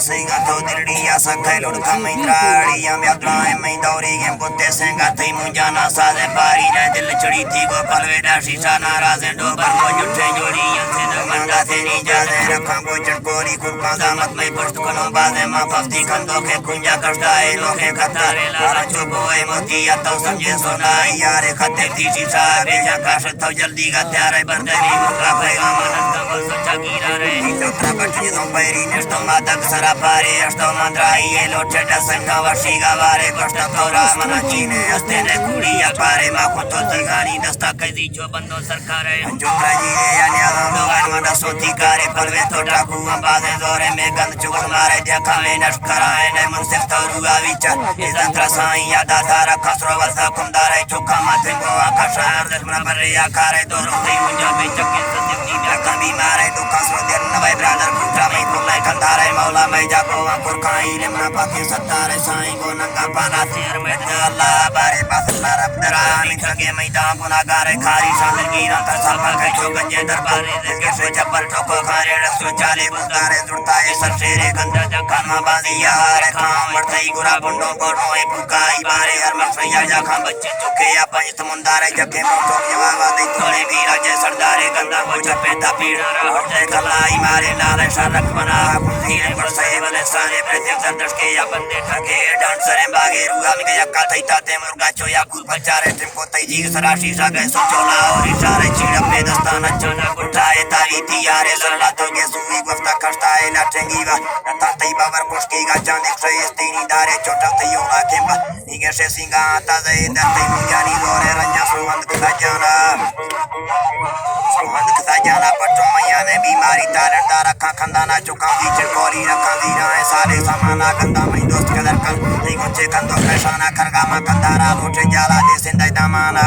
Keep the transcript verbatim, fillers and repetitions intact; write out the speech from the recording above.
سیگا تو دلڑی یا سکھے لڑکا مئی دراڑی یا بیا درائے مئی دوری گیم کتے سینگا تئی مونجانا سازے پاری نہ دل چڑی تھی گو پلوے ڈا شیشہ ناراضے ڈو پر کو جٹھے جوڑی یا سے نہ منڈا تیری جازے رکھاں کو چڑکوری خود کا زحمت مئی پشت کنو بازے ما پفتی کندو کے کنجا کشتا ہے لوکے قطارے لارا چوبو اے موتی یا تو سمجھے سونا یار خطے تھی شیشہ بے جا کاش تو جلدی گا تیارے بندے نی مرغا پیغام انت بل سچا گیرا رے۔ ترا بٹی دو پیری نشتو ما دگ سرا پارے اشتو مندرائی اے لوٹے ڈسنگا وشی گا وارے گوشت تو را منا چینے استے نے کوڑی یا پارے ما خود تو زیگانی دستا کزی چو بندو سرکارے۔ انچو ترا جیرے یا نیازم لوگان منا سوتی کارے پلوے تو ڈاکو بازے زورے میں گند چگل مارے دیا کامے نشکرائے نے منصف تو روگا ویچا عزت رسائی یا داتا رکھا سرو وسا کمدارے چکا ماتیں گوا کا شہر دشمن برے یا کارے دورو دی منجا بے چکے سستی بیا کمی مارے تو کسرو دیر نوے برادر کٹا میں کلے کندارے مولا میں جاگو انکر کائی لمنا پاکے ستارے سائیں گو ننگا پالا سیر میں اللہ بارے پاس اللہ رب درا من سگے میدان گناہگار کھاری شامل گیران تر سبا کچو گنجے دربارے دل کے سے چپر ٹھوکو کھارے رسو چالے گلدارے زڑتا ہے سر شیرے گندا جکان ما بازی یار کھان مرتئی گرا بنڈو گوڑو اے پوکائی بارے ہر مخفیا جا کھان بچے چکے یا پنج سمندارے جکے موٹو جواب دے تھوڑے بھی راجے سردارے گندا کو چپے تا پیڑا را ہٹے کلائی مارے نالے شرک بنا کسی ہے پر سہے بلے سارے پر دل سر دشکے یا بندے ٹھکے ڈانسرے باغے روحا میں یکا تھئی تا تے مرگا چو یا کور پچارے ٹیم کو تئی جیگ سرا شیشہ گئے سو چولا اور اشارے چیڑ اپنے دستان اچانا گٹھائے تاری تیارے سرلا تو گے سوئی گفتا کھشتائے لاٹھیں گیوا نتا تئی باور کشکی گا چاندک شے استینی دارے چوٹا تئی اونا کیمبا نگے شے سنگا آتا زے در تئی مونجانی زورے رنجا سوند کتا جانا سوند کتا جانا پٹو میانے بیماری تالن دارا کھا کھندانا چکا دی چڑکوری رکھا دی رائے سالے سمانا گندا مئی دوست قدر کن تئی گچے کندو پیشانا کرگا ما کندارا لوٹے جالا دے سندے دامانا۔